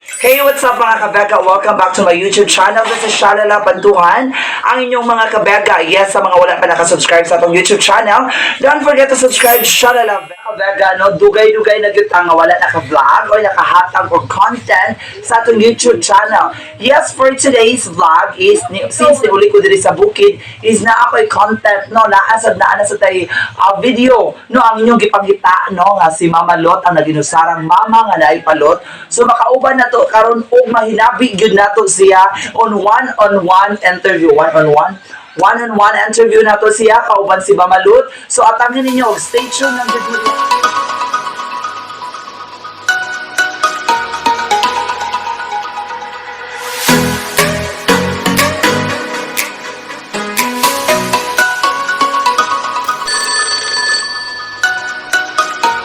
Hey, what's up, mga kabega? Welcome back to my YouTube channel. This is Shalala Bantuhan, ang inyong mga kabega. Yes, sa mga wala pa nakasubscribe sa atong YouTube channel, don't forget to subscribe, Shalala Kabega. No, dugay-dugay na gyud nga wala naka-vlog or nakahatag og content sa atong YouTube channel. Yes, for today's vlog is, since niuli ko diri sa bukid, is na ako'y content, no, naasad na ana sa tay video, no, ang inyong gipangita, no, nga si Mama Lot, ang naginusarang mama nga naay palot. So, makauban na to karon og mahinabi gyud nato siya on one-on-one interview. One-on-one? One-on-one interview nato siya, kauban si Mama Lot. So, atangin ninyo, og stay tuned lang gyud mo.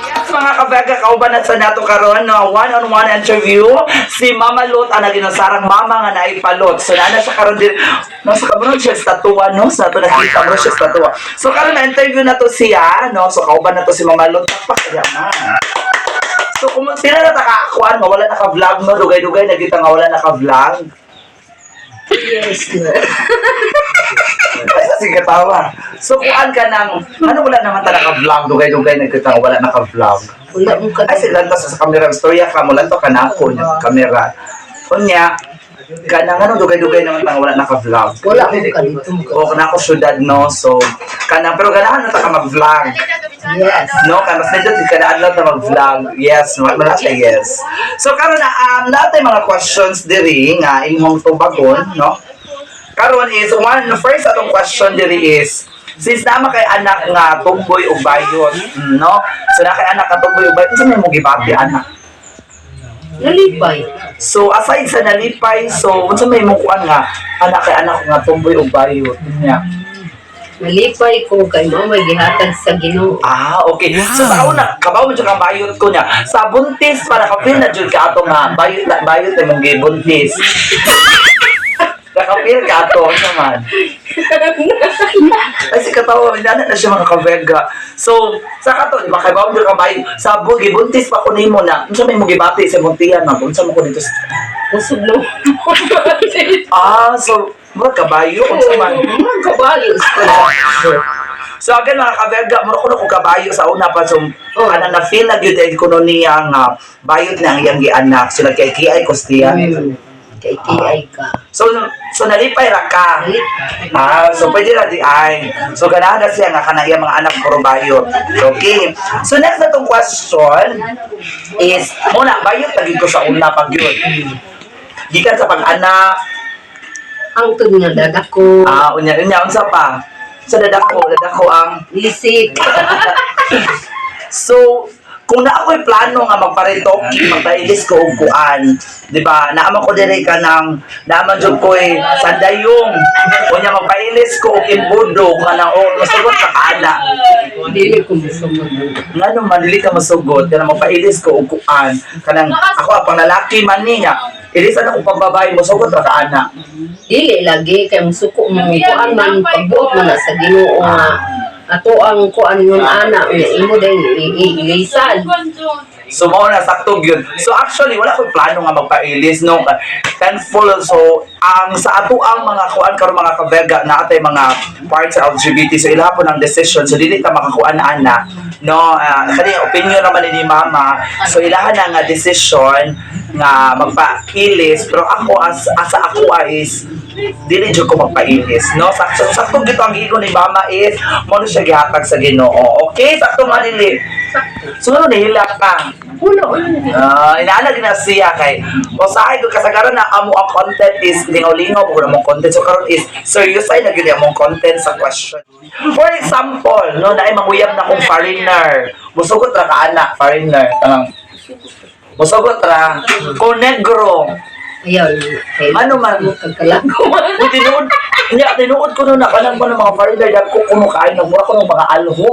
Yes, mga kabega, kauban na sa nato karon, no, one-on-one interview si Mama Lot, ang naginasarang mama nga naipalot. So nana siya karon din, no, sa karon siya sa no, sa ato nakita mo siya sa tatua. So karon na interview na to siya, no. So kauban na to si Mama Lot. Tapak ma. So kung sila na nakakuan nga wala naka-vlog, no, dugay-dugay na kita nga wala naka-vlog. Yes, no. Ay, sa sige tawa. So kuan ka ng ano, wala naman ta naka-vlog, dugay-dugay na kita nga wala naka-vlog. Wala mo ka. Ay, sila lantos sa camera. Storya ka mo, lanto ka na ako niya, camera. Unya, kanang ano, dugay-dugay naman tang wala naka-vlog. Wala mo ka dito. O, kana ako syudad, no? So, kanang, pero ganahan na ta ka mag-vlog. Yes. No, kan mas nindot ka na ta mag-vlog. Yes, no, wala siya, yes. So, karon na, natay mga questions diri nga imong tubagon, no? Karon is, one, first atong question diri is, since nama kay anak nga tumboy o bayot, no? So, na kay anak nga tumboy o bayot, unsa may mong gibati anak? Nalipay. So aside sa nalipay, so unsa may imong kuan nga anak kay anak nga tumboy og bayot niya? Nalipay ko kay mama gihatag sa Ginoo. Ah, okay. So sa una, kabaw mo jud kang bayot ko niya. Sa buntis para ka-feel na jud ka ato nga bayot na bayot na imong gibuntis. Naka-feel ka ato unsa man. Ay si katawa, inana na siya, mga kabega. So, sa kato, di ba, kay bawo jud kang bayot. Sa gibuntis pa ko nimo na. Unsa may imong gibati sa buntian, ma'am? Unsa mo ko dito? Kusog no. Ah, so murag kabayo unsa man. Murag kabayo. So again, mga kabega, mura ko na kung kabayo sa una pa. So, Oh. ana na feel na gyud ay kuno niya nga bayot na ang iyang gianak. So nagkay-kiay ko siya. Kay kiay ka. So nalipay ra ka. Nalipay. Ah, so pwede ra di ay. So ganahan na siya nga kanang iyang mga anak puro bayot. Okay. So next na tong question is muna bayot na gyud ko sa una pag yun. Gikan sa pag-anak, Hangtod nga dadako. Ah, unya unya unsa pa? Sa dadako, dadako ang Lisik. So, kung na ako'y plano nga magparitoki, magpailis ko og kuan, di ba? Naaman ko diri ka ng naaman jud ko'y sandayong. Unya magpailis ko og imbudo kanang o masugot ka kaana. Dili ko musumod. Ngano man dili ka masugot kanang magpailis ko og kuan, kanang ako ang panglalaki man niya. Ilisan ako pambabae, mosugot ra ka ana. Dili lagi kay musuko mo kuan man pagbuot mo na sa Ginoo nga ato ang kuan yun ana nga imo dahil iilisan. So mao na sakto gyud. So actually wala koy plano nga magpailis, no. Thankful so ang sa ato ang mga kuan karon, mga kabega, na atay mga parts sa LGBT, so ilaha po ng decision, so dili ta makakuan ana, no, kani opinion naman ni mama, so ilaha na nga decision nga magpailis, pero ako as ako is dili jud ko magpailis, no. Sakto sakto gito ang giingon ni mama is mo na siya gihatag sa Ginoo. Okay, sakto man dili? So ano, nahilak ka? Wala, wala. Ah, inaana na siya kay usahay ko kasagaran na amo ang content is lingaw-lingaw mo among content. So karon is serious ay na gyud among content sa question. For example, no, naay manguyab na kong foreigner. Musugot ra ka ana, foreigner. Tanang musugot ra ko negro. Ayaw. Kay Ano man? Kagkalago. Uy, tinuod niya, tinuod ko no na kanang pa ng mga foreigner dagko kuno kain nagmura ko ng mga alho.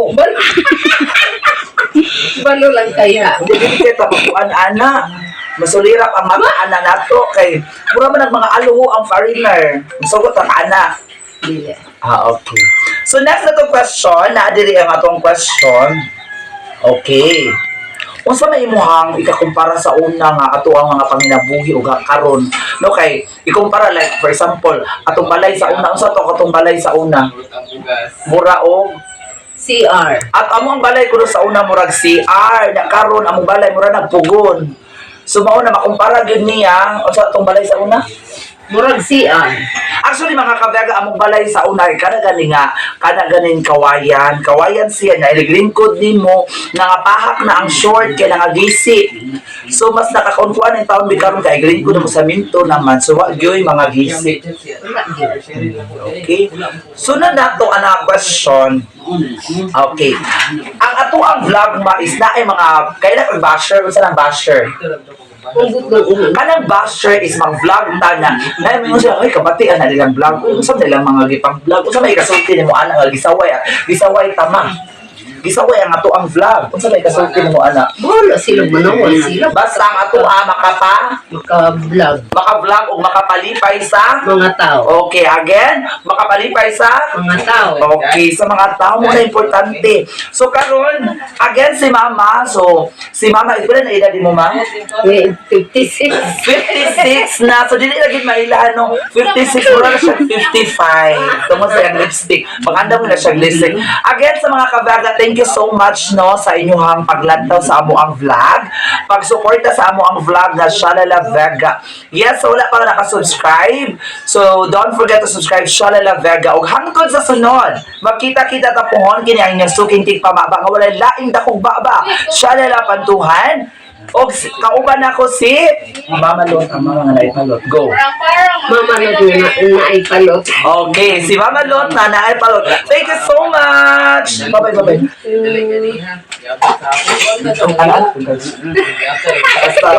Balo lang kaya. Hindi din kay tabakuan ana. Masulirap ang mata ana nato kay mura man ang mga aluho ang foreigner. Musugot ang ana. Dili. Ah, okay. So next na to question, na diri ang atong question. Okay. Unsa may imuhang ikakumpara sa una nga ato ang mga panginabuhi ug karon, no? Kay ikumpara, like for example, atong balay sa una, unsa to atong balay sa una? Mura og CR. At amo ang balay kuno sa una murag CR na, karon among balay mura nagpugon. So mao na makumpara gyud niya unsa atong balay sa una? Murag CR. Actually, mga kabega, among balay sa una kana gani nga kana ganin kawayan, kawayan siya na iliglingkod nimo, nangapahak na ang short kay nangagisi. So mas nakakunkuan ang taon karon kay iglingkod mo sa minto naman. So wa gyoy mga gisi. Wala gyud. Okay. Sunod na to ana question. Okay. Ang ato ang vlog ma is na ay mga kailan basher, unsa nang basher? Hugot ng ulo. Kanang basher is mag-vlog ta na. Na mo siya, "Ay, kabati ana nilang vlog. Uy, unsa man nilang mga gipang vlog? Unsa may kasulti nimo ana nga gisaway ah? Gisaway tama. Gisaway ang ato ang vlog. Unsa may kasulti nimo ana?" Wala sila, manawal sila. Basta ang ato ah, makapa Maka-vlog. Maka-vlog o makapalipay sa Mga tao. Okay, again, makapalipay sa Mga tao. Okay, sa mga tao mo na importante. So karon, again si Mama, so si Mama, ito na edad mo, Ma? May 56. 56 na. So dili lagi mailahan no. 56, mura na siya 55. Tungod sa iyang lipstick. Maganda mo na siya lipstick. Again sa mga kabaga, thank you so much no sa inyong paglantaw sa amo ang vlog. Pagsuporta sa amo ang vlog na Shalala Vega. Yes, so wala pa naka-subscribe. So don't forget to subscribe Shalala Vega. Ug hangtod sa sunod, magkita-kita ta pohon kini ang inyong suking tigpamaba nga walay laing dakong baba. Shalala Pantuhan. Og kauban ako si Mama Lot, ang mama nga naipalot. Go. Mama na na naipalot. Okay, si Mama Lot na naipalot. Thank you so much. Bye-bye, bye-bye. Ano? Basta.